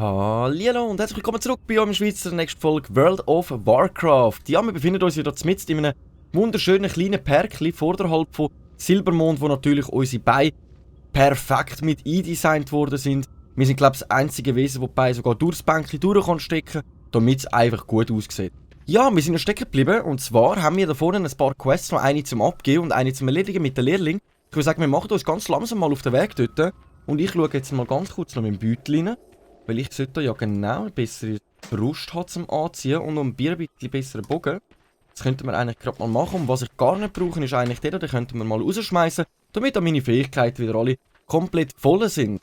Hallo und herzlich willkommen zurück bei eurem Schweizer nächsten Folge World of Warcraft. Ja, wir befinden uns wieder mitten in einem wunderschönen kleinen Perkli vorderhalb von Silbermond, wo natürlich unsere Beine perfekt mit eindesignt worden sind. Wir sind, glaube ich, das einzige Wesen, das die Beine sogar durchs Bänkchen durch stecken kann, damit es einfach gut aussieht. Ja, wir sind noch stecken geblieben und zwar haben wir da vorne ein paar Quests, noch eine zum Abgeben und eine zum Erledigen mit den Lehrling. Ich würde sagen, wir machen uns ganz langsam mal auf den Weg dort und ich schaue jetzt mal ganz kurz noch mit dem Beutel rein. Weil ich sollte ja genau eine bessere Brust haben zum Anziehen und noch ein bisschen besseren Bogen. Das könnten wir eigentlich gerade mal machen. Und was ich gar nicht brauche, ist eigentlich der, den könnten wir mal rausschmeißen, damit auch meine Fähigkeiten wieder alle komplett voll sind.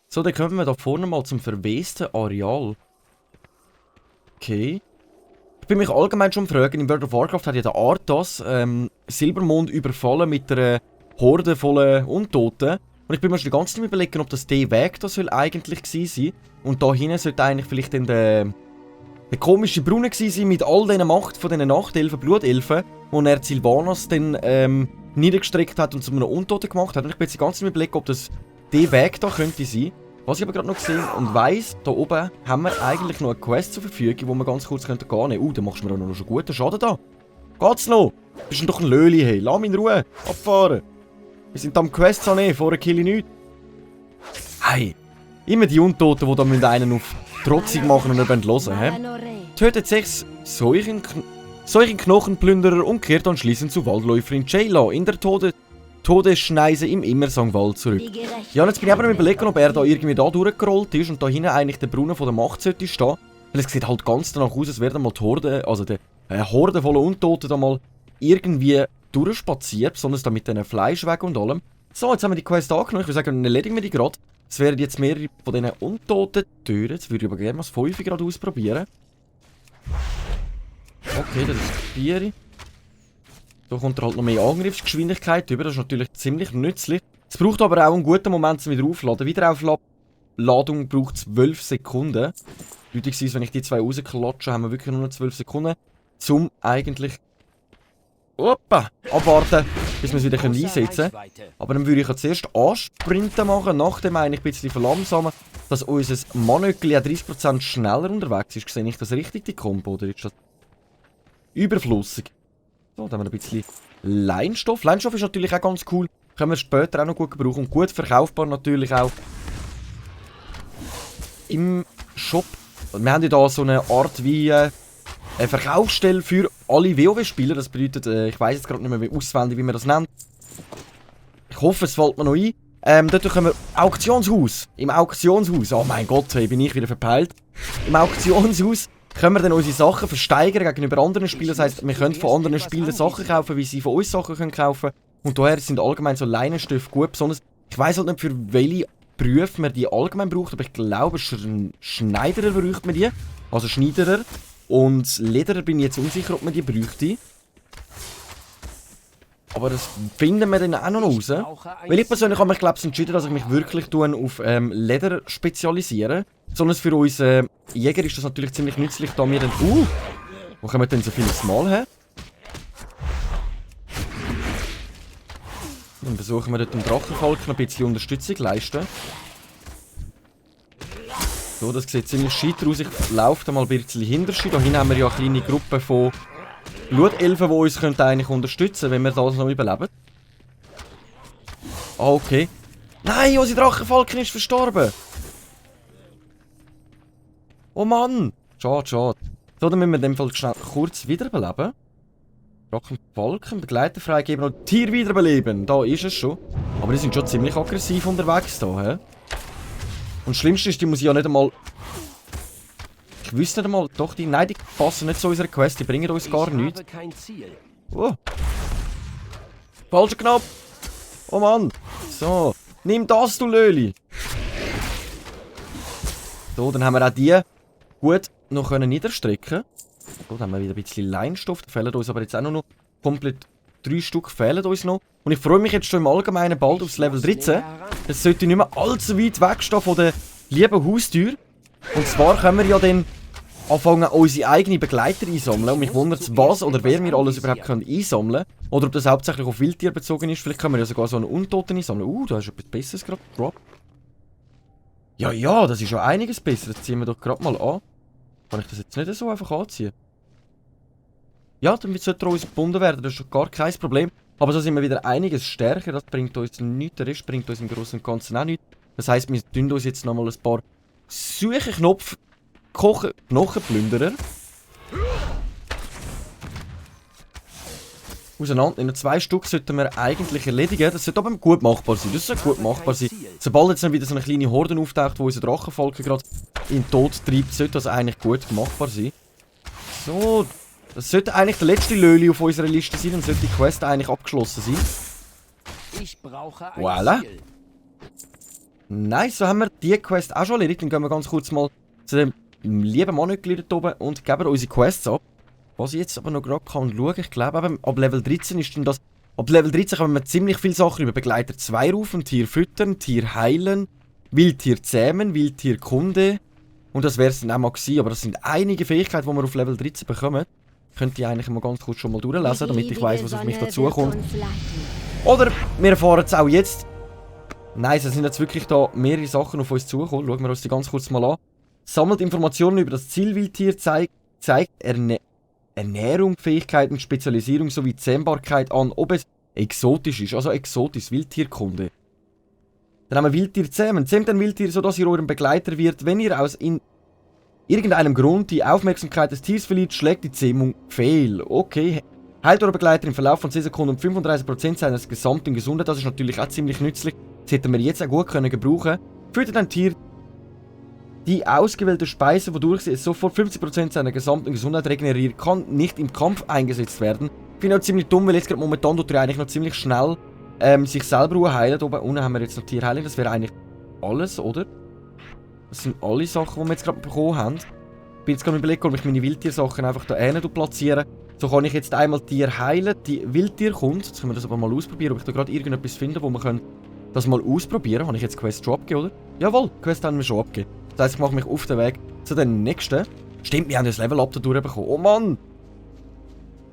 So, dann kommen wir da vorne mal zum verwesten Areal. Okay. Ich bin mich allgemein schon fragen, in World of Warcraft hat ja der Arthas Silbermond überfallen mit einer Horde voller Untoten. Und ich bin mir schon die ganze Zeit überlegen, ob das der Weg da soll eigentlich gewesen sein. Und da hinten sollte eigentlich vielleicht dann der komische Brunnen gewesen sein mit all diesen Macht von diesen Nachtelfen, Blutelfen, wo er Sylvanas dann niedergestreckt hat und zu einem Untoten gemacht hat. Und ich bin jetzt die ganze Zeit überlegen, ob das der Weg da könnte sein. Was ich aber gerade noch gesehen und weiss, da oben haben wir eigentlich noch eine Quest zur Verfügung, wo wir ganz kurz gehen könnten. Da machst du mir auch noch schon guten Schaden da. Geht's noch? Bist du doch ein Löli, hey. Lass mich in Ruhe. Abfahren. Wir sind am Quests annehmen, vorher kill ich nichts. Hey, immer die Untoten, die da einen auf trotzig machen und nicht hören, hä? Tötet 6 solchen Knochenplünderer und kehrt anschließend zu Waldläuferin Jayla in der Todesschneise im Immersangwald zurück. Ja, und jetzt bin ich aber am überlegen, ob er da irgendwie da durchgerollt ist und da hinten eigentlich der Brunnen von der Macht sollte stehen. Weil es sieht halt ganz danach aus, als wäre mal die Horde, also die Horde voller Untoten da mal irgendwie durchspaziert, besonders da mit diesen Fleischwegen und allem. So, jetzt haben wir die Quest angenommen. Ich würde sagen, dann erledigen wir die gerade. Es wären jetzt mehrere von diesen untoten Türen. Jetzt würde ich aber gerne mal das 5 gerade ausprobieren. Okay, das ist 4. Da kommt halt noch mehr Angriffsgeschwindigkeit über. Das ist natürlich ziemlich nützlich. Es braucht aber auch einen guten Moment zum wieder aufladen. Wiederaufladung braucht 12 Sekunden. Bedeutet, wenn ich die zwei rausklatsche, haben wir wirklich nur noch 12 Sekunden, um eigentlich abwarten, bis wir es wieder einsetzen können. Aber dann würde ich jetzt zuerst Ansprinten machen, nachdem eigentlich ein bisschen verlangsamen, dass unser Manöckli 30% schneller unterwegs ist. Sehe ich das richtig, die Kombo, oder ist das überflüssig? So, dann haben wir ein bisschen Leinstoff. Leinstoff ist natürlich auch ganz cool. Können wir später auch noch gut gebrauchen. Und gut verkaufbar natürlich auch im Shop. Wir haben ja da so eine Art wie eine Verkaufsstelle für alle WoW-Spieler. Das bedeutet, ich weiss jetzt gerade nicht mehr auswendig, wie man das nennt. Ich hoffe, es fällt mir noch ein. Dort können wir Auktionshaus. Im Auktionshaus. Oh mein Gott, hey, bin ich wieder verpeilt. Im Auktionshaus können wir dann unsere Sachen versteigern gegenüber anderen Spielern. Das heisst, wir können von anderen Spielern Sachen kaufen, wie sie von uns Sachen können kaufen. Und daher sind allgemein so Leinenstoffe gut. Besonders, ich weiss halt nicht, für welche Berufe man die allgemein braucht, aber ich glaube, Schneiderer braucht man die. Also Schneiderer. Und Lederer bin ich jetzt unsicher, ob man die bräuchte. Aber das finden wir dann auch noch raus. Weil ich persönlich habe mich, glaube ich, entschieden, dass ich mich wirklich auf Leder spezialisiere. Besonders für uns Jäger ist das natürlich ziemlich nützlich, da wir dann... wo kommen wir denn so vieles Mal her? Dann versuchen wir dort dem Drachenvolk noch ein bisschen Unterstützung zu leisten. So, das sieht ziemlich scheiter aus. Ich laufe da mal ein bisschen hinter sie. Da hinten haben wir ja eine kleine Gruppe von Blutelfen, die uns eigentlich unterstützen können, wenn wir das noch überleben. Ah, okay. Nein, unser Drachenfalken ist verstorben. Oh Mann. Schade, schade. So, dann müssen wir in dem Fall schnell kurz wiederbeleben. Drachenfalken, Begleiter freigeben und Tier wiederbeleben. Da ist es schon. Aber die sind schon ziemlich aggressiv unterwegs da, hä? Und das Schlimmste ist, die muss ich ja nicht einmal... Ich wüsste nicht einmal... Doch, nein, die passen nicht zu unserer Quest. Die bringen uns gar nichts. Oh. Falscher Knopf. Oh Mann. So. Nimm das, du Löli. So, dann haben wir auch die gut noch niederstrecken. So, dann haben wir wieder ein bisschen Leinstoff. Da fehlen uns aber jetzt auch noch komplett 3 Stück fehlen uns noch. Und ich freue mich jetzt schon im Allgemeinen bald aufs Level 13. Es sollte nicht mehr allzu weit wegstehen von der lieben Haustür. Und zwar können wir ja dann anfangen, unsere eigenen Begleiter einsammeln. Und mich wundert es, was oder wer wir alles überhaupt können einsammeln können. Oder ob das hauptsächlich auf Wildtier bezogen ist. Vielleicht können wir ja sogar so einen Untoten einsammeln. Da ist etwas Besseres gerade gedroppt. Ja, das ist schon einiges besser. Das ziehen wir doch gerade mal an. Kann ich das jetzt nicht so einfach anziehen? Ja, dann sollte er uns gebunden werden. Das ist schon gar kein Problem. Aber so sind wir wieder einiges stärker. Das bringt uns nichts. Der Rest bringt uns im Großen und Ganzen auch nichts. Das heisst, wir tun uns jetzt nochmal ein paar Suche-Knopf Knochenplünderer auseinandernehmen. 2 Stück sollten wir eigentlich erledigen. Das sollte aber gut machbar sein. Das sollte gut machbar sein. Sobald jetzt dann wieder so eine kleine Horde auftaucht, wo unser Drachenvolk gerade in den Tod treibt, sollte das eigentlich gut machbar sein. So, das sollte eigentlich der letzte Löli auf unserer Liste sein. Dann sollte die Quest eigentlich abgeschlossen sein. Ich brauche ein Voilà. Ziel. Nice, so haben wir die Quest auch schon erledigt. Dann gehen wir ganz kurz mal zu dem lieben Mannmitglied hier oben und geben unsere Quests ab. Was ich jetzt aber noch gerade schauen kann, ich glaube, ab Level 13 ist dann das... Ab Level 13 können wir ziemlich viele Sachen über Begleiter 2 rufen, Tier füttern, Tier heilen, Wildtier zähmen, Wildtier Kunde. Und das wäre es dann auch mal gewesen. Aber das sind einige Fähigkeiten, die wir auf Level 13 bekommen. Könnte ich eigentlich mal ganz kurz schon mal durchlesen, damit ich weiss, was auf mich dazukommt. Oder wir erfahren es auch jetzt. Nice, es sind jetzt wirklich da mehrere Sachen auf uns zugekommen. Schauen wir uns die ganz kurz mal an. Sammelt Informationen über das Zielwildtier, zeigt Ernährung, Fähigkeiten, Spezialisierung sowie Zähmbarkeit an, ob es exotisch ist. Also exotisch, Wildtierkunde. Dann haben wir Wildtier zähmen. Zähmt ein Wildtier, sodass ihr eurem Begleiter wird. Wenn ihr aus irgendeinem Grund die Aufmerksamkeit des Tiers verliert, schlägt die Zähmung fehl. Okay. Heilt euer Begleiter im Verlauf von 10 Sekunden um 35% seines gesamten Gesundheit. Das ist natürlich auch ziemlich nützlich. Das hätten wir jetzt auch gut können gebrauchen. Füttert ein Tier die ausgewählte Speise, wodurch sie es sofort 50% seiner gesamten Gesundheit regeneriert, kann nicht im Kampf eingesetzt werden. Ich finde auch ziemlich dumm, weil jetzt gerade momentan tut er eigentlich noch ziemlich schnell sich selber heilen. Oben unten haben wir jetzt noch Tierheilung. Das wäre eigentlich alles, oder? Das sind alle Sachen, die wir jetzt gerade bekommen haben. Ich bin jetzt gerade überlegen, ob ich meine Wildtiersachen einfach da hinten platziere. So kann ich jetzt einmal Tier heilen. Die Wildtier kommt. Jetzt können wir das aber mal ausprobieren, ob ich da gerade irgendetwas finde, wo wir können das mal ausprobieren kann. Habe ich jetzt Quest schon abgegeben, oder? Jawohl, Quest haben wir schon abgegeben. Das heisst, ich mache mich auf den Weg zu den nächsten. Stimmt, wir haben das Level Up da durchbekommen. Oh Mann!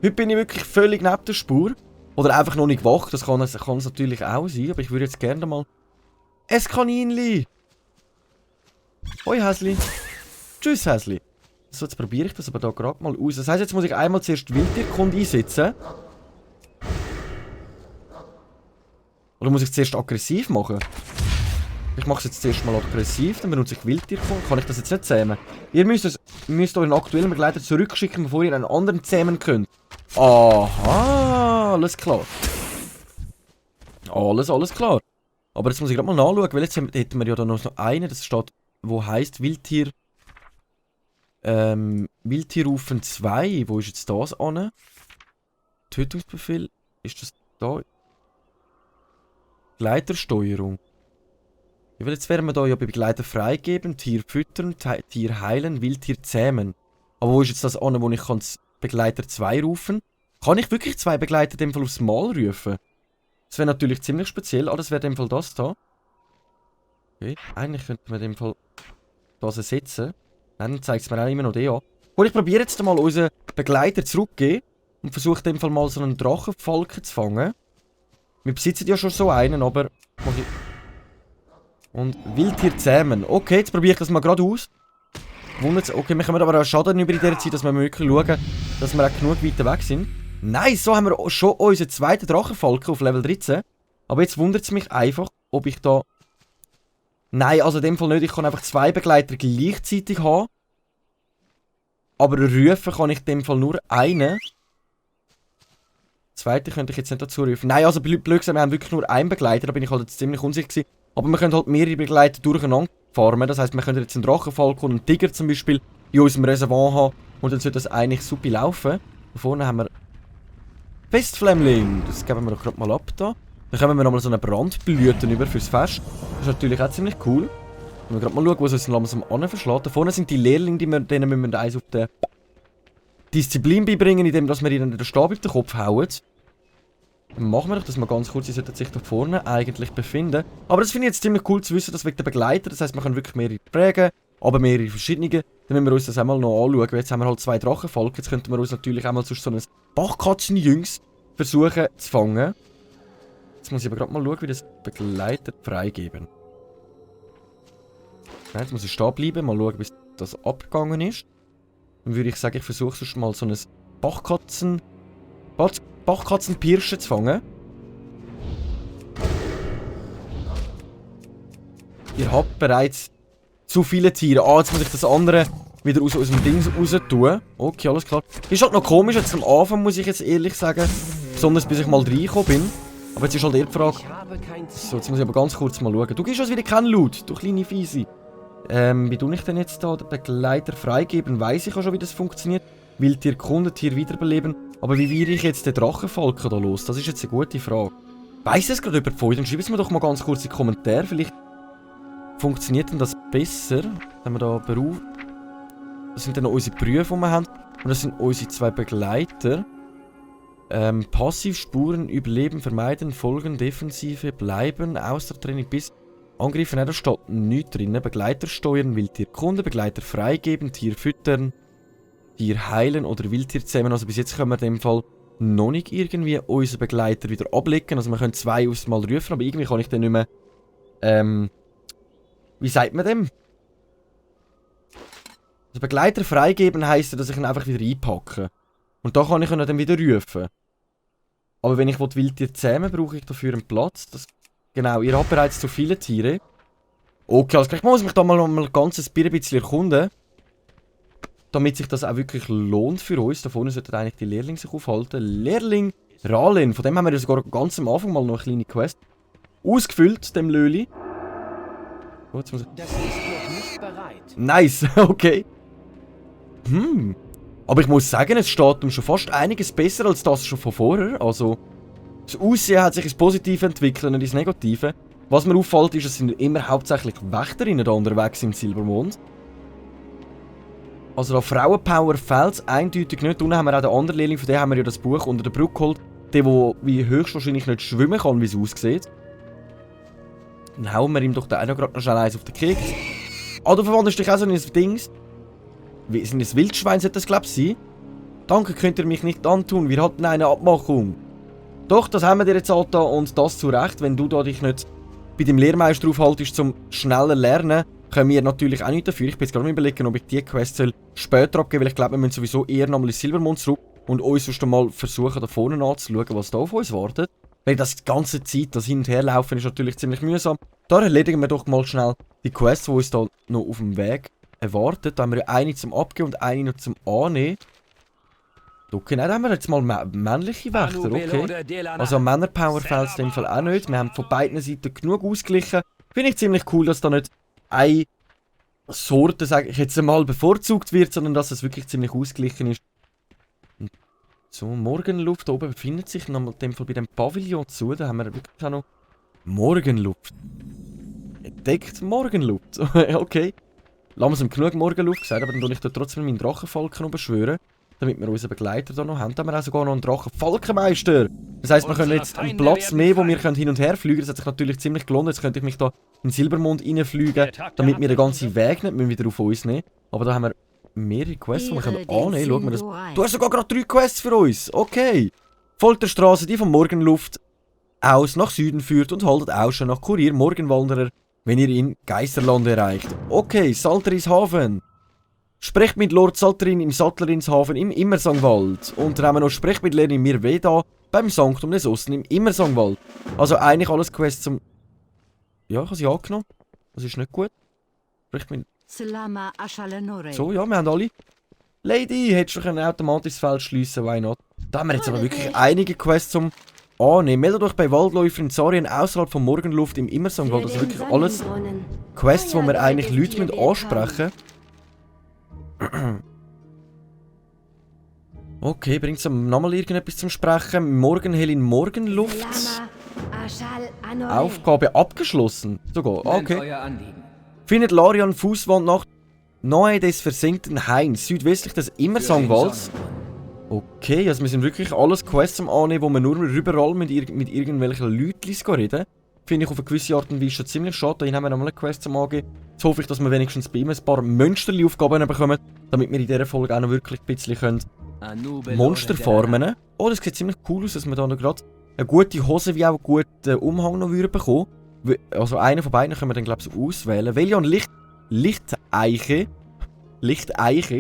Heute bin ich wirklich völlig neben der Spur. Oder einfach noch nicht wach. Das kann es natürlich auch sein. Aber ich würde jetzt gerne mal... ein Kaninli! Hoi Häsli! Tschüss Häsli! So, jetzt probiere ich das aber da gerade mal aus. Das heisst, jetzt muss ich einmal zuerst Wildtierkunde einsetzen. Oder muss ich zuerst aggressiv machen? Ich mache es jetzt zuerst mal aggressiv, dann benutze ich Wildtierkunde. Kann ich das jetzt nicht zähmen? Ihr müsst euren aktuellen Begleiter zurückschicken, bevor ihr einen anderen zähmen könnt. Aha, alles klar. Alles klar. Aber jetzt muss ich gerade mal nachschauen, weil jetzt hätten wir ja da noch einen, das steht, wo heisst Wildtier... Wildtierrufen 2. Wo ist jetzt das an? Tötungsbefehl. Ist das da? Begleitersteuerung. Ja, weil jetzt werden wir da ja bei Begleiter freigeben, Tier füttern, Tier heilen, Wildtier zähmen. Aber wo ist jetzt das an, wo ich kann Begleiter 2 rufen? Kann ich wirklich 2 Begleiter in dem Fall aufs Mal rufen? Das wäre natürlich ziemlich speziell. Ah, das wäre in dem Fall das da. Okay, eigentlich könnte man in dem Fall das ersetzen. Dann zeigt es mir auch immer noch den an. Und ich probiere jetzt mal unseren Begleiter zurückzugehen und versuche in dem Fall mal so einen Drachenfalken zu fangen. Wir besitzen ja schon so einen, aber... Und Wildtier zähmen. Okay, jetzt probiere ich das mal gerade aus. Wundert's. Okay, wir können aber auch Schaden über in dieser Zeit, dass wir wirklich schauen, dass wir auch genug weiter weg sind. Nice, so haben wir schon unseren zweiten Drachenfalken auf Level 13. Aber jetzt wundert es mich einfach, ob ich da... Nein, also in dem Fall nicht. Ich kann einfach 2 Begleiter gleichzeitig haben. Aber rufen kann ich in dem Fall nur einen. Zweite könnte ich jetzt nicht dazu rufen. Nein, also blöd gesagt, wir haben wirklich nur einen Begleiter. Da bin ich halt jetzt ziemlich unsicher gewesen. Aber wir können halt mehrere Begleiter durcheinander farmen. Das heisst, wir können jetzt einen Drachenfalken und einen Tiger zum Beispiel in unserem Reservoir haben. Und dann sollte das eigentlich super laufen. Da vorne haben wir Festflämmling. Das geben wir doch gerade mal ab da. Dann kommen wir nochmal so eine Brandblüte über fürs Fest. Das ist natürlich auch ziemlich cool. Wenn wir gerade mal schauen, wo es uns langsam anverschlägt. Da vorne sind die Lehrlinge, denen müssen wir eins auf die Disziplin beibringen, indem wir ihnen den Stab auf den Kopf hauen. Dann machen wir doch das mal ganz kurz. Sie sollten sich da vorne eigentlich befinden. Aber das finde ich jetzt ziemlich cool zu wissen, dass wegen der Begleiter. Das heisst, man kann wirklich mehrere prägen, aber mehrere verschiedene. Dann müssen wir uns das einmal noch anschauen. Jetzt haben wir halt 2 Drachenfalken. Jetzt könnten wir uns natürlich einmal so ein Bachkatzenjüngs versuchen zu fangen. Jetzt muss ich aber gerade mal schauen, wie das Begleiter freigeben. Nein, jetzt muss ich stehen bleiben, mal schauen, wie das abgegangen ist. Dann würde ich sagen, ich versuche sonst mal so ein Bachkatzenpirschen zu fangen. Ihr habt bereits zu viele Tiere. Ah, jetzt muss ich das andere wieder aus dem Ding raus tun. Okay, alles klar. Ist halt noch komisch, jetzt am Anfang muss ich jetzt ehrlich sagen. Besonders bis ich mal reingekommen bin. Aber jetzt ist halt eher die Frage. So, jetzt muss ich aber ganz kurz mal schauen. Du gibst uns wieder keinen Loot, du kleine Fiesi. Wie tue ich denn jetzt da den Begleiter freigeben? Weiss ich auch schon, wie das funktioniert. Wildtier, Kundentier wiederbeleben. Aber wie werde ich jetzt den Drachenfalken da los? Das ist jetzt eine gute Frage. Weiss das gerade jemand von euch? Dann schreibt es mir doch mal ganz kurz in die Kommentare. Vielleicht funktioniert denn das besser, wenn wir da Beruf. Das sind dann noch unsere Berufe, die wir haben. Und das sind unsere 2 Begleiter. Passivspuren, Überleben, Vermeiden, Folgen, Defensive, Bleiben, Ausdauertraining bis Angriffen. Da steht nichts drin. Begleiter steuern, Wildtier Kunde, Begleiter freigeben, Tier füttern, Tier heilen oder Wildtier zähmen. Also bis jetzt können wir in dem Fall noch nicht irgendwie unseren Begleiter wieder ablegen. Also wir können 2 Mal rufen, aber irgendwie kann ich den nicht mehr... wie sagt man dem? Also Begleiter freigeben heisst ja, dass ich ihn einfach wieder einpacke. Und da kann ich ihn dann wieder rufen. Aber wenn ich Wildtier zähmen, brauche ich dafür einen Platz. Das, genau, ihr habt bereits zu viele Tiere. Okay, also ich muss mich da mal ganz ein bisschen erkunden. Damit sich das auch wirklich lohnt für uns. Da vorne sollten eigentlich die Lehrlinge sich aufhalten. Lehrling Ralin, von dem haben wir ja sogar ganz am Anfang mal noch eine kleine Quest ausgefüllt, dem Löli. Oh, jetzt muss ich... Das ist noch nicht bereit. Nice, okay. Aber ich muss sagen, es steht schon fast einiges besser als das schon von vorher. Also, das Aussehen hat sich ins Positive entwickelt und nicht ins Negative. Was mir auffällt, ist, es sind immer hauptsächlich Wächterinnen da unterwegs im Silbermond. Also da Frauenpower fehlt es eindeutig nicht. Unten haben wir auch den anderen Lehrling, von dem haben wir ja das Buch unter der Brücke geholt. Der wie höchstwahrscheinlich nicht schwimmen kann, wie es aussieht. Dann hauen wir ihm doch da auch noch gerade noch schnell eins auf den Keks. Ah, du verwandelst dich auch so in ein Dings. Wie sind das Wildschwein, sollte das glaube ich sein? Danke, könnt ihr mich nicht antun, wir hatten eine Abmachung. Doch, das haben wir dir jetzt halt da und das zu Recht. Wenn du da dich nicht bei dem Lehrmeister aufhaltest zum schneller lernen, können wir natürlich auch nicht dafür. Ich bin jetzt gerade mal überlegen, ob ich die Quest später abgeben, weil ich glaube, wir müssen sowieso eher nochmal ins Silbermond zurück und uns sonst mal versuchen, da vorne anzuschauen, was da auf uns wartet. Weil das die ganze Zeit, das Hin- und Herlaufen ist natürlich ziemlich mühsam. Da erledigen wir doch mal schnell die Quests, die uns da noch auf dem Weg erwartet. Da haben wir ja eine zum Abgeben und eine noch zum Annehmen. Okay, dann haben wir jetzt mal männliche Wächter, okay. Also an Männerpower fehlt es in dem Fall auch nicht. Wir haben von beiden Seiten genug ausgeglichen. Finde ich ziemlich cool, dass da nicht eine Sorte, sage ich jetzt einmal, bevorzugt wird, sondern dass es wirklich ziemlich ausgeglichen ist. Und so, Morgenluft da oben befindet sich noch in dem Fall bei dem Pavillon zu. Da haben wir wirklich auch noch Morgenluft. Entdeckt Morgenluft. Okay. Langsam genug Morgenluft gesagt, aber dann tue ich da trotzdem meinen Drachenfalken beschwören. Damit wir unseren Begleiter da noch haben. Da haben wir auch sogar noch einen Drachenfalkenmeister. Das heisst, wir können jetzt einen Platz mehr, wo wir hin und her fliegen. Das hat sich natürlich ziemlich gelohnt. Jetzt könnte ich mich da in den Silbermond reinfliegen, damit wir den ganzen Weg nicht wieder auf uns nehmen. Aber da haben wir mehrere Quests, die wir annehmen können. Schauen wir das. Du hast sogar gerade 3 Quests für uns. Okay. Folgt der Straße, die von Morgenluft aus nach Süden führt und haltet Ausschau nach Kurier Morgenwanderer, wenn ihr in Geisterland erreicht. Okay, Salteris Hafen. Sprecht mit Lord Salterin im Sattlerinshafen im Immersangwald. Und dann haben wir noch Sprecht mit Lernin Mirveda beim Sanktum des Osten im Immersangwald. Also eigentlich alles Quests zum... Ja, ich habe sie angenommen. Das ist nicht gut. Sprecht mit... So, ja, wir haben alle. Lady, hättest du ein automatisches Feld schliessen, why not? Da haben wir jetzt aber wirklich einige Quests zum annehmen. Meldet euch bei Waldläufer in Sarien außerhalb von Morgenluft im Immersangwald. Das sind wirklich alles Quests, wo wir eigentlich Leute ansprechen müssen. Okay, bringt es nochmal irgendetwas zum Sprechen? Morgenhell in Morgenluft. Aufgabe abgeschlossen. Sogar, okay. Findet Larian Fußwand nach nahe des versenkten Hains, südwestlich des Immersangwalds. Okay, also wir sind wirklich alles Quests am Annehmen, wo wir nur überall mit irgendwelchen Leuten reden. Finde ich auf eine gewisse Art und Weise schon ziemlich schade. Da haben wir nochmal eine Quest zum Angehen. Jetzt hoffe ich, dass wir wenigstens bei ihm ein paar Monsterli-Aufgaben bekommen, damit wir in dieser Folge auch noch wirklich ein bisschen Monster farmen können. Oh, das sieht ziemlich cool aus, dass wir da noch gerade eine gute Hose wie auch einen guten Umhang noch bekommen würden. Also einen von beiden können wir dann, glaube ich, auswählen. Velion Lichteiche,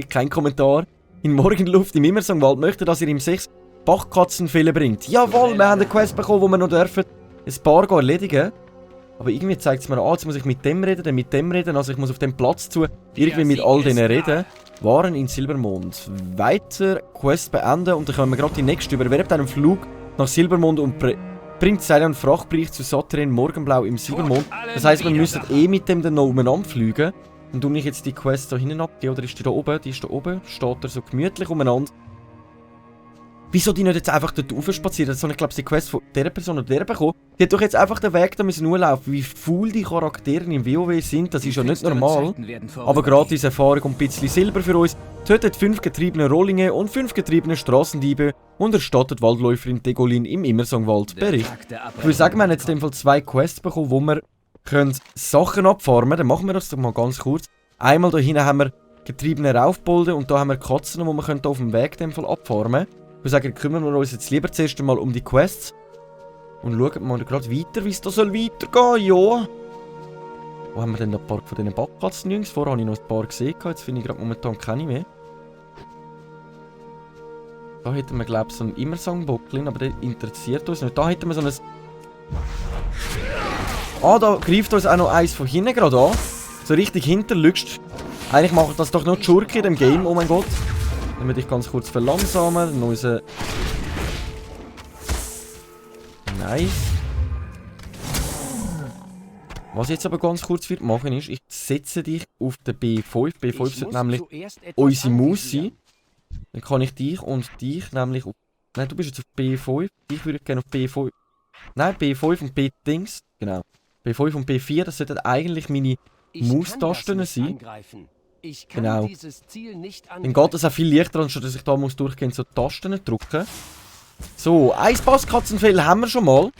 kein Kommentar, in Morgenluft im Immersongwald möchte, dass ihr ihm 6 Bachkatzenfälle bringt. Jawohl, wir haben eine Quest bekommen, wo wir noch dürfen ein paar erledigen. Aber irgendwie zeigt es mir an, jetzt muss ich mit dem reden, dann mit dem reden. Also ich muss auf dem Platz zu irgendwie mit all denen reden. Waren in Silbermond. Weiter Quest beenden und dann können wir gerade die nächste überwerbt einen Flug nach Silbermond und bringt seinen Frachtbericht zu Satyrin Morgenblau im Silbermond. Das heisst, wir müssen mit dem dann noch umeinander fliegen. Dann tue ich jetzt die Quest da hinten abgeben, oder ist die da oben? Die ist da oben, steht da so gemütlich umeinander. Wieso die nicht jetzt einfach dort raufspazieren? So, ich glaube, die Quest von dieser Person oder der bekommen. Die hat doch jetzt einfach den Weg da müssen laufen. Wie faul die Charaktere im WoW sind, das ist ja nicht normal. Aber gratis Erfahrung und ein bisschen Silber für uns. Tötet 5 getriebene Rohlinge und 5 getriebene Straßendiebe und erstattet Waldläuferin Degolin im Immersongwald Bericht. Ich würde sagen, wir haben jetzt in dem Fall 2 Quests bekommen, wo wir können Sachen abfarmen. Dann machen wir das doch mal ganz kurz. Einmal da hinten haben wir getriebene Raufbolde und da haben wir Katzen, die wir auf dem Weg in dem Fall abfarmen. Ich würde sagen, kümmern wir uns jetzt lieber zuerst einmal um die Quests. Und schauen mal gerade weiter, wie es da soll weitergehen, ja. Wo haben wir denn noch ein paar von diesen Backkatzenjungs? Vorher habe ich noch ein paar gesehen, jetzt finde ich gerade momentan keine mehr. Da hätten wir, glaube ich, so einen Immersang-Bocklin, aber der interessiert uns nicht. Da hätten wir so ein... Ah, da greift uns auch noch eins von hinten gerade an. So richtig hinterlügst. Eigentlich macht das doch noch die Schurke in dem Game, oh mein Gott. Dann würde ich ganz kurz verlangsamen. Dann unsere... Nice. Was ich jetzt aber ganz kurz wird machen ist, ich setze dich auf den B5. B5 sollte nämlich unsere Maus sein. Dann kann ich dich und dich nämlich auf... Nein, du bist jetzt auf B5. Ich würde gerne auf B5... Nein, B5 und B-Dings. Genau. B5 und B4, das sollten eigentlich meine Maustasten sein. Genau. Dann geht es auch viel leichter, anstatt dass ich da muss durchgehend so Tasten drücken. So, ein Basskatzenfell haben wir schon mal.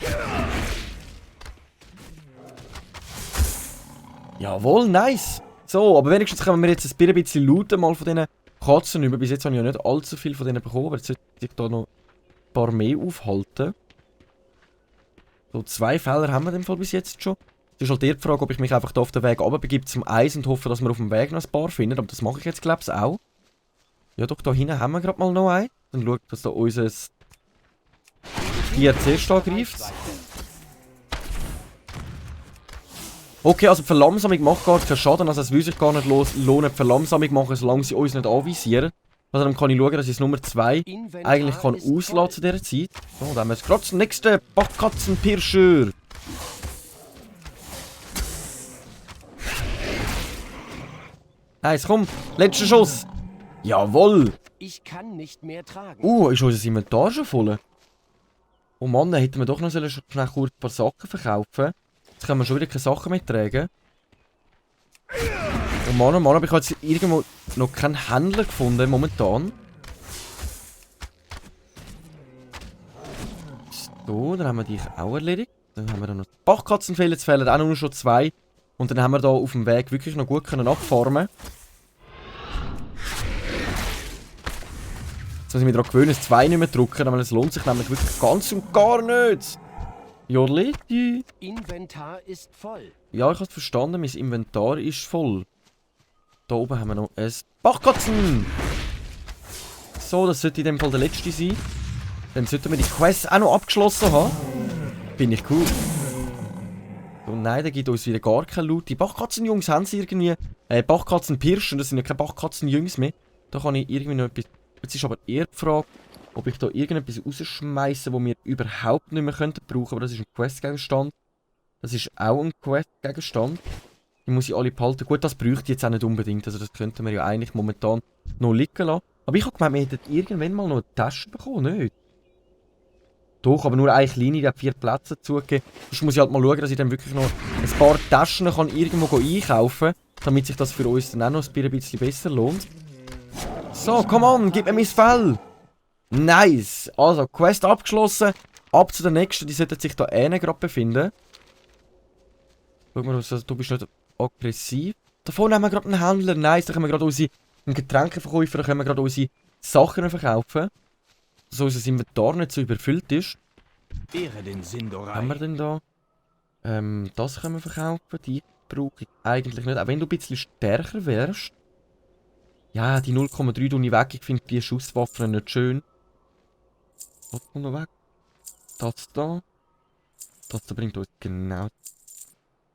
Jawohl, nice. So, aber wenigstens können wir jetzt ein bisschen looten mal von diesen Katzen über. Bis jetzt habe ich ja nicht allzu viel von denen bekommen, aber jetzt sollte ich da noch ein paar mehr aufhalten. So, 2 Fälle haben wir in dem Fall bis jetzt schon. Es ist halt die Frage, ob ich mich einfach da auf den Weg runterbegebe zum Eis und hoffe, dass wir auf dem Weg noch ein paar finden. Aber das mache ich jetzt, glaube ich, auch. Ja, doch, da hinten haben wir gerade mal noch einen. Dann schaut, dass da unser Tier zuerst angreift. Okay, also die Verlangsamung macht gar keinen Schaden. Also es will sich gar nicht lohnen, die Verlangsamung machen, solange sie uns nicht anvisieren. Also dann kann ich schauen, dass ich das Nummer 2 eigentlich kann auslassen zu dieser Zeit. So, dann haben wir jetzt gerade das nächste Backkatzenpirscher. Nice, komm, letzter Schuss. Jawohl. Ich kann nicht mehr tragen. Ist unser Inventar schon voll? Oh Mann, dann hätten wir doch noch schnell kurz ein paar Sachen verkaufen. Jetzt können wir schon wieder keine Sachen mehr tragen. Oh Mann, aber ich habe jetzt irgendwo noch keinen Händler gefunden momentan. So, dann haben wir dich auch erledigt. Dann haben wir dann noch Bachkatzenfälle, jetzt fehlen auch nur schon 2. Und dann haben wir da auf dem Weg wirklich noch gut können abfarmen. Jetzt muss ich mich daran gewöhnen, das 2 nicht mehr drücken, weil es lohnt sich nämlich wirklich ganz und gar nicht. Jodleti. Inventar ist voll. Ja, ich habe es verstanden, mein Inventar ist voll. Da oben haben wir noch ein Bachkatzen. So, das sollte in dem Fall der letzte sein. Dann sollten wir die Quest auch noch abgeschlossen haben. Finde ich cool. So, nein, der gibt uns wieder gar kein Loot. Die Bachkatzenjungs haben sie irgendwie... Bachkatzenpirschen, das sind ja keine Bachkatzenjungs mehr. Da kann ich irgendwie noch etwas... Jetzt ist aber eher die Frage, ob ich da irgendetwas rausschmeiße, das wir überhaupt nicht mehr brauchen könnten. Aber das ist ein Questgegenstand. Das ist auch ein Questgegenstand. Die muss ich alle behalten. Gut, das bräuchte ich jetzt auch nicht unbedingt. Also das könnten wir ja eigentlich momentan noch liegen lassen. Aber ich habe gemeint, wir hätten irgendwann mal noch eine Tasche bekommen, nicht? Doch, aber nur eine kleine, die hat 4 Plätze zugegeben. Sonst muss ich halt mal schauen, dass ich dann wirklich noch ein paar Taschen kann irgendwo einkaufen kann, damit sich das für uns dann auch noch ein bisschen besser lohnt. So, come on, gib mir mein Fell! Nice! Also, Quest abgeschlossen. Ab zu der nächsten, die sollten sich da gerade befinden. Schau mal, also, du bist nicht aggressiv. Da vorne haben wir gerade einen Händler. Nice, da können wir gerade unsere Getränkeverkäufer, da können wir gerade unsere Sachen verkaufen. So unser Inventar nicht so überfüllt ist. Ehre den Was haben Sindorai. wir denn da? Das können wir verkaufen. Die brauche ich eigentlich nicht. Auch wenn du ein bisschen stärker wärst. Ja, die 0,3 tue ich weg. Ich finde die Schusswaffen nicht schön. Was kommt noch weg? Das da. Das da bringt uns genau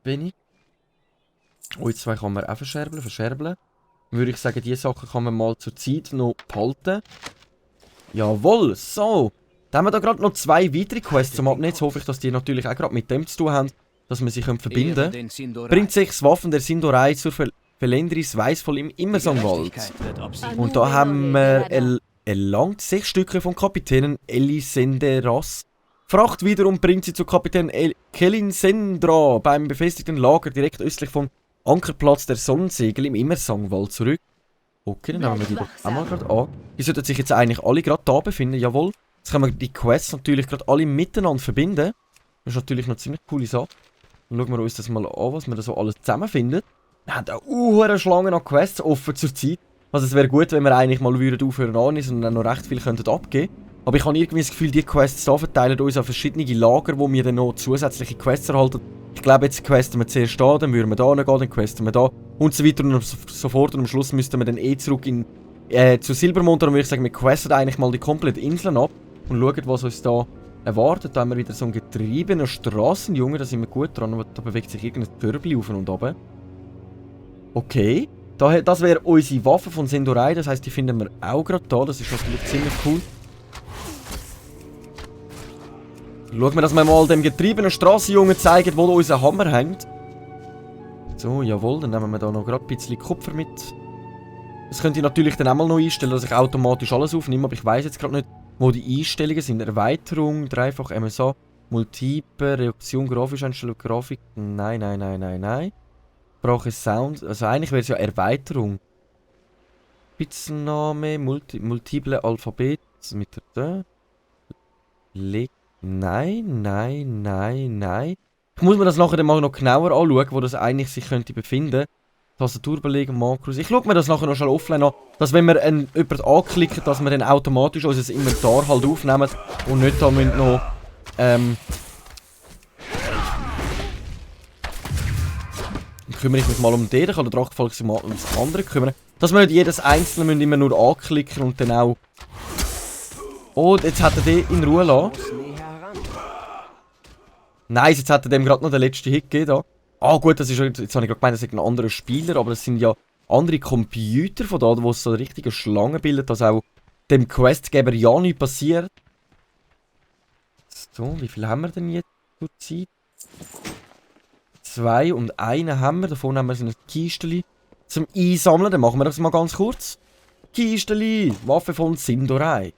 wenig. Oh, jetzt zwei kann man auch verscherbeln. Dann würde ich sagen, diese Sachen kann man mal zur Zeit noch behalten. Jawohl, so. Dann haben wir da gerade noch 2 weitere Quests zum Abnehmen. Jetzt hoffe ich, dass die natürlich auch gerade mit dem zu tun haben, dass wir sie verbinden Ehre können. den Sindorai. Bringt sich das Waffen der Sindorai zur Verländerung weisvoll im Immersongwald. Gerechtigkeit wird obsiegen. Und da haben wir erlangt 6 Stücke vom Kapitän Elisenderas. Fracht wiederum bringt sie zu Kapitän Kelisendra beim befestigten Lager direkt östlich vom Ankerplatz der Sonnensegel im Immersongwald zurück. Okay, dann nehmen wir die doch auch mal gerade an. Die sollten sich jetzt eigentlich alle gerade da befinden, jawohl. Jetzt können wir die Quests natürlich gerade alle miteinander verbinden. Das ist natürlich noch eine ziemlich coole Sache. Dann schauen wir uns das mal an, was wir da so alles zusammenfinden. Wir haben auch eine Schlange an Quests offen zur Zeit. Also es wäre gut, wenn wir eigentlich mal aufhören annehmen und dann noch recht viel abgeben könnten. Aber ich habe irgendwie das Gefühl, die Quests hier verteilen uns an verschiedene Lager, wo wir dann noch zusätzliche Quests erhalten. Ich glaube, jetzt questen wir zuerst da, dann würden wir da gehen, dann questen wir da und so weiter und so fort. Und am Schluss müssten wir dann zurück zu Silbermond. Darum würde ich sagen, wir questen eigentlich mal die komplette Insel ab und schauen, was uns da erwartet. Da haben wir wieder so einen getriebenen Strassenjunge, da sind wir gut dran, aber da bewegt sich irgendein Körbchen auf und runter. Okay, das wäre unsere Waffe von Sindorai, das heisst, die finden wir auch gerade da, das ist natürlich ziemlich cool. Schauen wir, dass wir mal dem getriebenen Strassenjungen zeigen, wo unser Hammer hängt. So, jawohl, dann nehmen wir da noch gerade ein bisschen Kupfer mit. Das könnt ihr natürlich dann auch mal noch einstellen, dass ich automatisch alles aufnehme, aber ich weiss jetzt gerade nicht, wo die Einstellungen sind. Erweiterung, dreifach MSA, Multiple, Reaktion, grafische Einstellung, Grafik. Nein. Brauche Sound, also eigentlich wäre es ja Erweiterung. Spitzname, multiple Alphabet, mit der Nein. Ich muss mir das nachher mal noch genauer anschauen, wo das eigentlich sich könnte befinden. Tastatur belegen, Makros. Ich schaue mir das nachher noch schnell offline an, dass wenn wir jemanden anklicken, dass wir dann automatisch unser Inventar halt aufnehmen und nicht da müssen noch kümmere ich mich mal um den, dann kann der Drachenfalk sich mal um das andere kümmern. Dass wir nicht jedes einzelne müssen immer nur anklicken und dann auch... Oh, jetzt hat er den in Ruhe lassen. Muss näher heran. Nice, jetzt hat er dem gerade noch den letzten Hit gegeben da. Ah gut, das ist, jetzt habe ich gerade gemeint, das ist ein anderer Spieler, aber das sind ja andere Computer von da, wo es so eine richtige Schlange bildet, dass auch dem Questgeber ja nichts passiert. So, wie viel haben wir denn jetzt zur Zeit? 2 und 1 haben wir, davon haben wir so ein Kisteli zum Einsammeln, dann machen wir das mal ganz kurz. Kisteli, Waffe von Sindorai.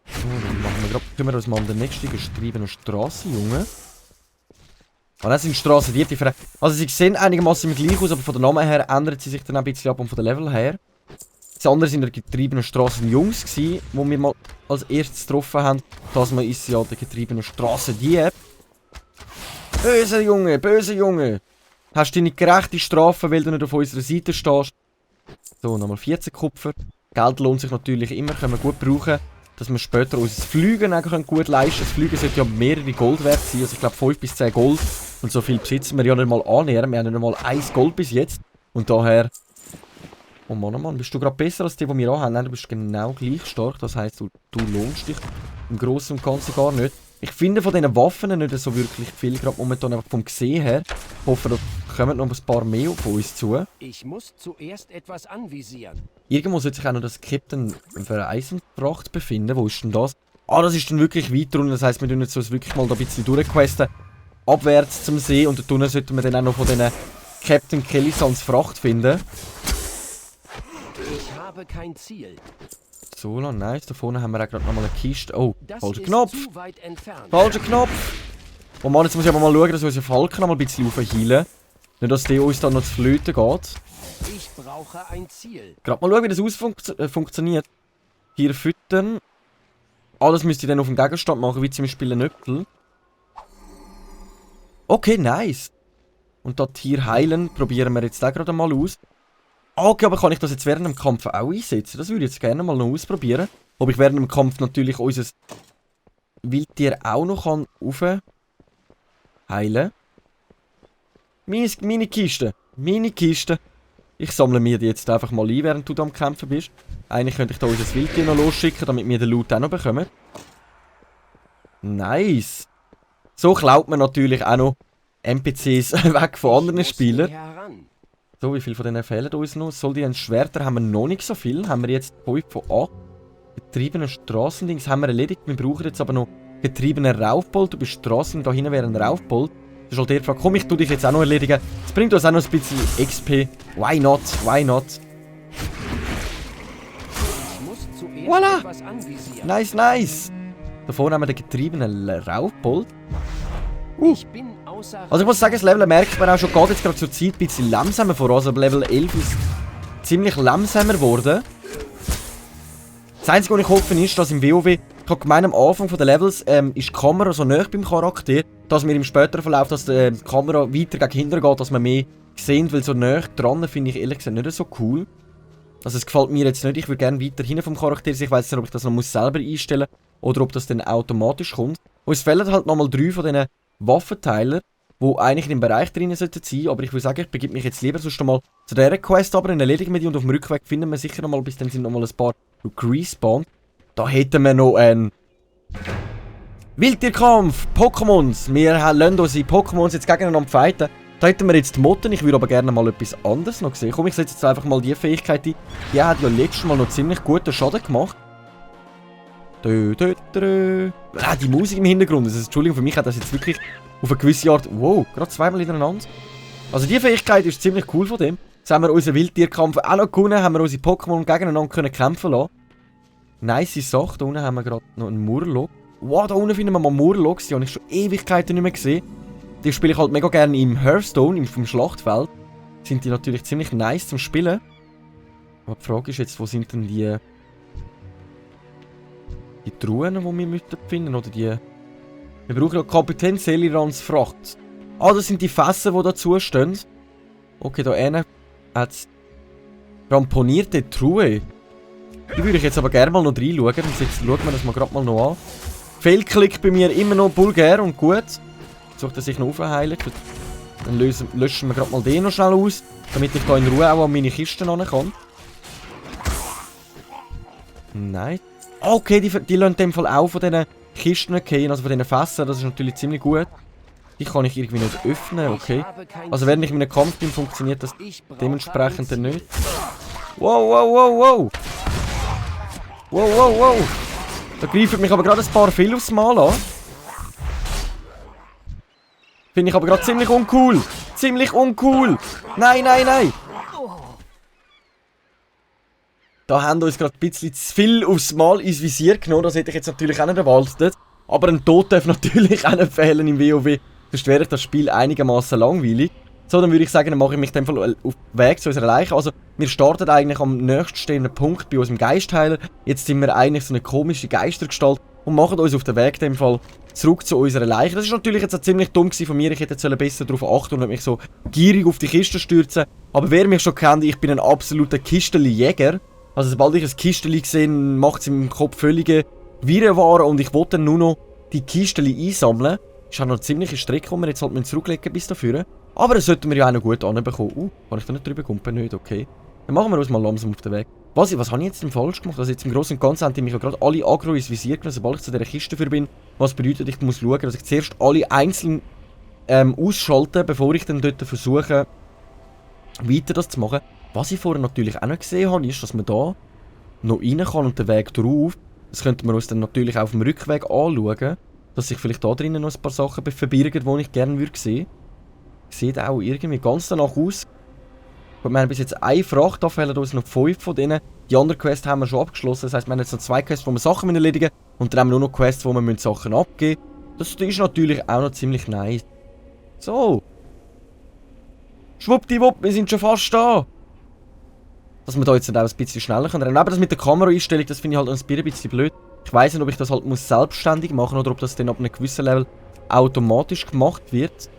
So, dann machen wir gerade, kümmern wir uns mal um den nächsten gestriebenen Strassenjungen. Ah, das sind Strassendiebe. Also sie sehen einigermaßen gleich aus, aber von der Namen her ändert sie sich dann ein bisschen ab und von der Level her. Das andere sind die getriebenen Strassenjungs gsi, die wir mal als erstes getroffen haben. Das mal ist ja der getriebene Strassendieb. Böse Junge! Hast du deine gerechte Strafe, weil du nicht auf unserer Seite stehst? So, nochmal 14 Kupfer. Geld lohnt sich natürlich immer, können wir gut brauchen. Dass wir später unser Fliegen gut leisten können. Das Fliegen sollte ja mehrere Gold wert sein. Also ich glaube 5 bis 10 Gold. Und so viel besitzen wir ja nicht mal annähern. Wir haben nicht mal 1 Gold bis jetzt. Und daher... Oh Mann, bist du gerade besser als die wir anhaben? Nein, du bist genau gleich stark. Das heisst, du lohnst dich im Großen und Ganzen gar nicht. Ich finde von diesen Waffen nicht so wirklich viel, gerade momentan einfach vom Gesehen her. Ich hoffe, da kommen noch ein paar mehr auf uns zu. Ich muss zuerst etwas anvisieren. Irgendwo sollte sich auch noch das Captain Vereisenpracht befinden. Wo ist denn das? Ah, das ist dann wirklich weiter unten. Das heisst, wir tun jetzt so wirklich mal da ein bisschen durchquesten. Abwärts zum See. Und da unten sollten wir dann auch noch von diesen Captain Kelisans Fracht finden. Ich habe kein Ziel. So, nice. Da vorne haben wir auch gerade nochmal eine Kiste. Oh, Das falscher ist Knopf. zu weit entfernt. Falscher Knopf. Oh Mann, jetzt muss ich aber mal schauen, dass unser Falken noch mal ein bisschen aufheilen. Nicht, dass der uns dann noch zu flöten geht. Ich brauche ein Ziel. Gerade mal schauen, wie das funktioniert. Hier füttern. Alles müsst ihr dann auf dem Gegenstand machen, wie zum Beispiel ein Äpfel. Okay, nice. Und das Tier heilen probieren wir jetzt auch gerade mal aus. Okay, aber kann ich das jetzt während dem Kampf auch einsetzen? Das würde ich jetzt gerne mal noch ausprobieren. Ob ich während dem Kampf natürlich unser Wildtier auch noch heilen. Meine Kiste. Meine Kiste. Ich sammle mir die jetzt einfach mal ein, während du da am Kämpfen bist. Eigentlich könnte ich da unser Wildtier noch losschicken, damit wir den Loot auch noch bekommen. Nice. So klaut man natürlich auch noch NPCs weg von anderen Spielern. So, wie viel von denen fehlen uns noch? Soldier Schwerter haben wir noch nicht so viel. Haben wir jetzt 5 von 8. Getriebene Strassendings haben wir erledigt. Wir brauchen jetzt aber noch getriebene Raufbold. Du bist Strassen, da hinten wäre ein Raufbold. Das ist halt die Frage, komm, ich tu dich jetzt auch noch erledigen. Das bringt uns auch noch ein bisschen XP. Why not? Why not? Voilà! Nice, nice! Da vorne haben wir den getriebenen Raufbold. Also ich muss sagen, das Level merkt man auch schon, geht jetzt gerade zur Zeit ein bisschen langsamer vor. Also Level 11 ist ziemlich langsamer geworden. Das Einzige, was ich hoffe, ist, dass im WoW, ich habe gemeint, am Anfang der Levels ist die Kamera so nah beim Charakter, dass wir im späteren Verlauf, dass die Kamera weiter gegen hinten geht, dass man mehr sehen, weil so nah dran finde ich ehrlich gesagt nicht so cool. Also es gefällt mir jetzt nicht, ich würde gerne weiter hinten vom Charakter sein, ich weiß nicht, ob ich das noch selber einstellen muss oder ob das dann automatisch kommt. Und es fehlen halt nochmal 3 von diesen Waffenteiler, die eigentlich in dem Bereich drin sollten sein, aber ich würde sagen, ich begebe mich jetzt lieber sonst mal zu dieser Quest, aber dann erledigen wir die und auf dem Rückweg finden wir sicher nochmal, bis dann sind nochmal ein paar respawned. Da hätten wir noch einen Wildtierkampf, Pokémons. Wir lassen unsere Pokémons jetzt gegeneinander fighten. Da hätten wir jetzt die Motten, ich würde aber gerne mal etwas anderes noch sehen. Komm, ich setze jetzt einfach mal die Fähigkeit ein. Die hat ja letztes Mal noch ziemlich guten Schaden gemacht. Die Musik im Hintergrund, also, Entschuldigung, für mich hat das jetzt wirklich auf eine gewisse Art... Wow, gerade zweimal hintereinander. Also die Fähigkeit ist ziemlich cool von dem. Jetzt haben wir unseren Wildtierkampf auch noch gewonnen, haben wir unsere Pokémon gegeneinander können kämpfen lassen. Nice Sache, da unten haben wir gerade noch einen Murloc. Wow, da unten finden wir mal Murlocs, die habe ich schon Ewigkeiten nicht mehr gesehen. Die spiele ich halt mega gerne im Hearthstone, vom Schlachtfeld. Sind die natürlich ziemlich nice zum Spielen. Aber die Frage ist jetzt, wo sind denn die Truhen, die wir finden oder die... Wir brauchen noch Kapitän Selirans Fracht. Ah, das sind die Fässer, die dazu stehen. Okay, da hinten hat es ramponierte Truhe. Die würde ich jetzt aber gerne mal noch reinschauen. Und jetzt schauen wir das mal gerade mal noch an. Fehlklick bei mir immer noch vulgär und gut. Versucht er sich noch aufheilen. Dann löschen wir gerade mal den noch schnell aus, damit ich da in Ruhe auch an meine Kisten ran kann. Nein. Okay, die lassen in dem Fall auch von diesen Kisten gehen, also von diesen Fässern. Das ist natürlich ziemlich gut. Die kann ich irgendwie nicht öffnen, okay. Also während ich in einem Kampf bin, funktioniert das dementsprechend dann nicht. Wow, wow, wow, wow. Wow, wow, wow. Da greifen mich aber gerade ein paar viel aufs Mal an. Finde ich aber gerade ziemlich uncool. Ziemlich uncool. Nein, nein, nein. Da haben wir uns gerade ein bisschen zu viel aufs Mal ins Visier genommen. Das hätte ich jetzt natürlich auch nicht erwartet. Aber ein Tod darf natürlich auch nicht fehlen im WoW. Sonst wäre das Spiel einigermaßen langweilig. So, dann würde ich sagen, dann mache ich mich in dem Fall auf den Weg zu unserer Leiche. Also, wir starten eigentlich am nächststehenden Punkt bei unserem Geistheiler. Jetzt sind wir eigentlich so eine komische Geistergestalt und machen uns auf den Weg in dem Fall zurück zu unserer Leiche. Das ist natürlich jetzt auch ziemlich dumm von mir. Ich hätte jetzt besser darauf achten und mich so gierig auf die Kiste stürzen. Aber wer mich schon kennt, ich bin ein absoluter Kistenli-Jäger. Also, sobald ich ein Kistenli sehe, macht es im Kopf völlige Wirrwarr und ich wollte dann nur noch die Kistenli einsammeln. Das ist auch noch eine ziemliche Strecke, die wir jetzt halt zurücklegen bis dafür. Aber das sollten wir ja auch noch gut anbekommen. Kann ich da nicht drüber kumpen? Nicht, okay. Dann machen wir uns mal langsam auf den Weg. Was habe ich jetzt denn falsch gemacht? Also jetzt im Großen und Ganzen haben die mich ja gerade alle aggro ins Visier genommen, sobald ich zu dieser Kiste für bin. Was bedeutet, ich muss schauen, dass ich zuerst alle einzeln ausschalte, bevor ich dann dort versuche, weiter das zu machen. Was ich vorher natürlich auch noch gesehen habe, ist, dass man da noch rein kann und den Weg drauf. Das könnte man uns dann natürlich auch auf dem Rückweg anschauen. Dass sich vielleicht da drinnen noch ein paar Sachen verbirgen, die ich gerne sehen würde. Sieht auch irgendwie ganz danach aus. Wir haben bis jetzt eine Fracht, da fehlen uns noch 5 von denen. Die anderen Quests haben wir schon abgeschlossen. Das heisst, wir haben jetzt noch 2 Quests, wo wir Sachen erledigen müssen. Und dann haben wir nur noch Quests, wo wir Sachen abgeben müssen. Das ist natürlich auch noch ziemlich nice. So. Schwuppdiwupp, wir sind schon fast da. Dass wir da jetzt auch ein bisschen schneller können. Aber das mit der Kameraeinstellung, das finde ich halt ein bisschen blöd. Ich weiss nicht, ob ich das halt selbstständig machen muss oder ob das dann ab einem gewissen Level automatisch gemacht wird.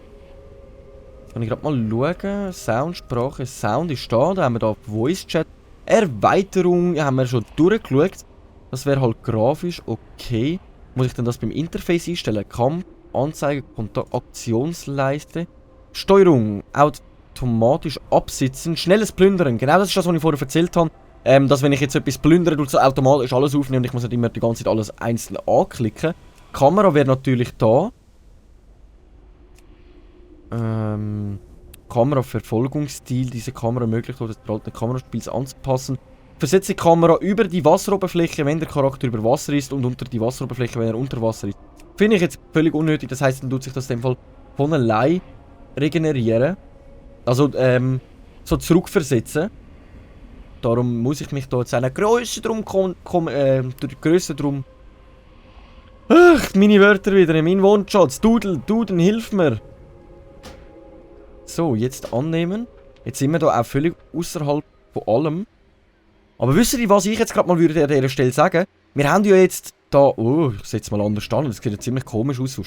Kann ich gerade mal schauen. Soundsprache, Sound ist da. Da haben wir da Voice Chat. Erweiterung haben wir schon durchgeschaut. Das wäre halt grafisch okay. Muss ich denn das beim Interface einstellen? Kampf, Anzeige, Kontakt, Aktionsleiste. Steuerung, automatisch absitzen, schnelles Plündern. Genau das ist das, was ich vorher erzählt habe. Dass wenn ich jetzt etwas plündere, tut es automatisch alles aufnehmen und ich muss nicht immer die ganze Zeit alles einzeln anklicken. Die Kamera wäre natürlich da. Kameraverfolgungsstil. Diese Kamera ermöglicht das verhaltene Kameraspiels anzupassen. Versetze die Kamera über die Wasseroberfläche, wenn der Charakter über Wasser ist und unter die Wasseroberfläche, wenn er unter Wasser ist. Finde ich jetzt völlig unnötig. Das heisst, dann tut sich das in dem Fall von allein regenerieren. Also, so zurückversetzen. Darum muss ich mich da jetzt einer Größe drum Größe drum. Ach, meine Wörter wieder, mein Wunschschatz. Duden, hilf mir. So, jetzt annehmen. Jetzt sind wir da auch völlig außerhalb von allem. Aber wisst ihr, was ich jetzt gerade mal würde an dieser Stelle sagen? Wir haben ja jetzt da... Oh, ich setze mal anders an, das sieht ja ziemlich komisch aus.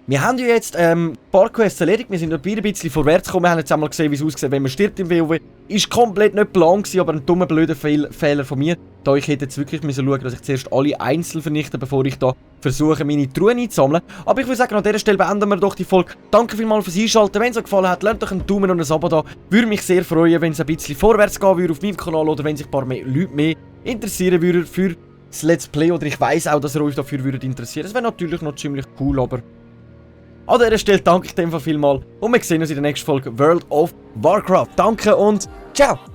Wir haben ja jetzt ein paar Quests erledigt, wir sind ein bisschen vorwärts gekommen, wir haben jetzt einmal gesehen, wie es aussieht, wenn man stirbt im WoW. Ist komplett nicht Plan gewesen, aber ein dummer, blöder Fehler von mir. Da ich hätte jetzt wirklich müssen schauen, dass ich zuerst alle einzeln vernichte, bevor ich da versuche, meine Truhen einzusammeln. Aber ich würde sagen, an dieser Stelle beenden wir doch die Folge. Danke vielmals fürs Einschalten. Wenn es euch gefallen hat, lasst doch einen Daumen und ein Abo da. Würde mich sehr freuen, wenn es ein bisschen vorwärts gehen würde auf meinem Kanal oder wenn sich ein paar Leute mehr interessieren würden für das Let's Play. Oder ich weiss auch, dass ihr euch dafür interessieren. Das wäre natürlich noch ziemlich cool, aber... An dieser Stelle danke ich dem vielmals und wir sehen uns in der nächsten Folge World of Warcraft. Danke und ciao!